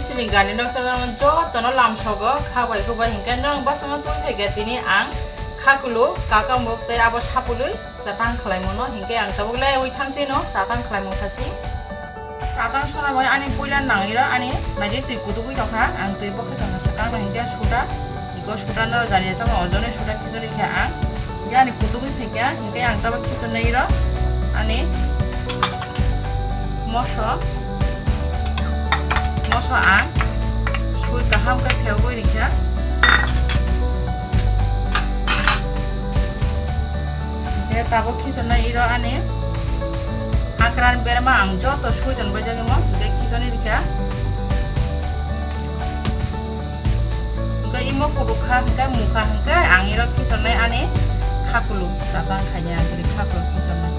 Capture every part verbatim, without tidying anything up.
Chini gari nok chana jotono lamsogo kha bai khubai hinkhe norok basano twi phaikha tini ang khakulu kakamuk tei abo sapului chatang khlaimano hinkhe ang tabuk le ui thangchino chatang khlaimung khasi. Chatang sona bai ani puila nangiro ani naidi twi kutugwi tongkha ang twi bokhe tongkha swkang no hinkhe suda iko suda no jani chama ojone suda khichori kha ang. Hinkhe ani kutugwi phaikha hinkhe ang tabuk khichornairo ani moso moso ang sui kaham khe phegwi rikha. Hinkhe tabuk khichornairo ani akran berma ang joto sui tonbaijagimo hinkhe khichorni rikha. Hinkhe imo kubuk kha hinkhe mukha hinkhe ang iro khichornai ani khakulu chatang khainai ang tini khakulu khichornai.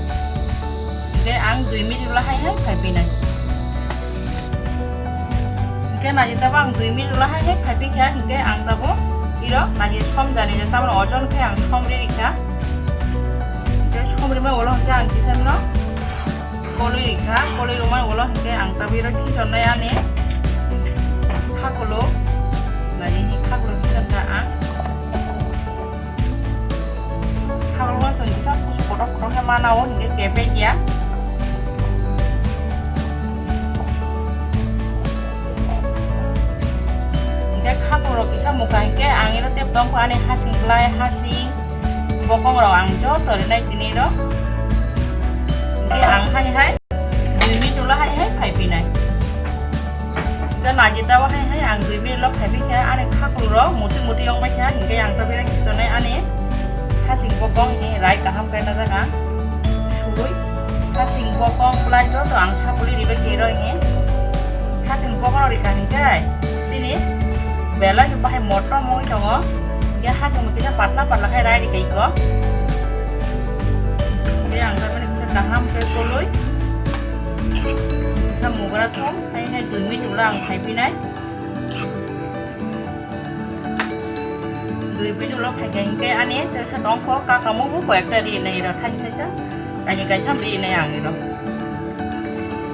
Hinkhe ang dui minute ulo hai hai phai pinai. Hinkhe naidi tabo ang dui minute ulo hai hai phai pikha hinkhe ang tabo iro naidi somjani je chamani ojon khe ang somri rikha. Hinkhe somrima ulo hinkhe ang kisa no kolwi rikha, kolwi rwmani ulo hinkhe ang tabira khichornai ani khakulo, nai hi khakulo khichorkha ang. Khakulo no chwng kisa kusu kotor kotor khe mana o hinkhe kebek ya. Hinkhe khakulo rok kisa mukha hinkhe ang iro tep tongkha ani hasing blai hasing. Bokong rok ang joto rinai tini ro. Hinkhe ang hai hai dui minute ulo hai hai phai pinai. Hinkhe naidi tabo hai hai ang dui minute ulo phai pikha ani khakulu rok muti muti ong baikha hinkhe ang tabira khichornai ani hasing bokong ni rai kaham khe najak ang sugui hasing bokong blai joto ang sapuli ribai khe ro hinkhe hasing bokong rok rikha hinkhe chini belai no bahai motom ongwi tongo. Hinkhe hachwk no kisa patla patla khe rai rikha iko. Hinkhe ang tamani kisa kaham khe kolwi kisa mugra thung hai hai dui minute ulo ang phai pinai. Dui minute ulo phaikha hinkhe ani tesa tongkho kakamukbo koi ekta rinai iro thaisa thaisa. Ani kaitham rinai ang iro.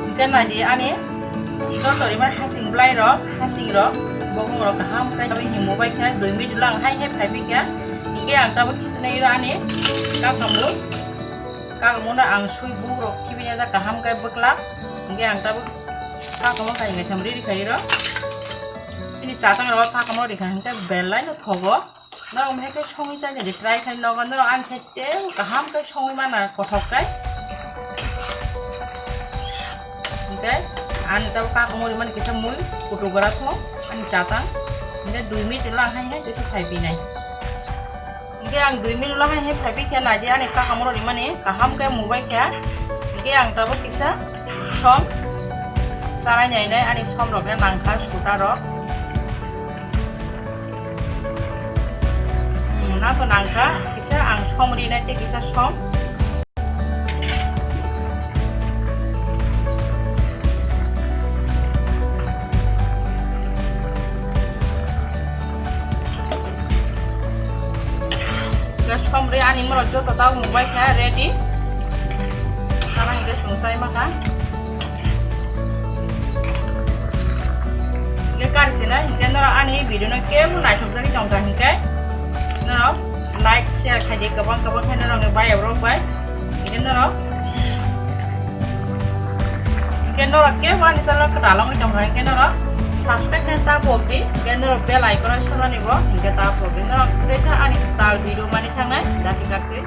Hinkhe naidi ani joto rima hasing blai rok, hasing rok, bokong rok kaham khe tabuk himo bai khe dui minute ulo ang hai hai phai pikha. Hinkhe ang tabuk khichornai iro ani kakamuk, kakamuk no ang sui buk rok khibini jak kaham khe bwklak. Hinkhe ang tabuk kakamuk kainwi thum ri rikha iro. Chini chatang rok kakamuk rikha hinkhe belai no thogo. Norok hai khe songwi chani di try khai nogo norok ani side tei kaham khe songwi mana kothok khe. Hinkhe ani tabuk kakamuk rimani kisa mui kutu gora thung ani chatang. Hinkhe dui minute ulo ang hai hai kisa phai pinai. Hinkhe ang dui minute ulo hai hai phai pikha naidi ani kakamuk rimani kaham khe mubai kha. Hinkhe ang tabuk kisa som chanai nainai ani som rok le nangkha suta rok. Hmm, nangkha nangkha kisa ang som rinai tei kisa som. Gas somri ani moro joto tau mubai kha ready. Sana hingke sungsai maka. Hingke kari sina hingke noro ani video no kebo naisok jagwi tongkha hingke noro like share khaidi kwbang kwbang khe noro ni bai abrok bai hingke noro hingke noro kebo ani channel kwtal wngwi tongkha hingke noro subscribe khe ta pok di hingke noro bell icon o sonani bo hingke ta pok di noro teisa ani tal video mani thangnai dati kakti.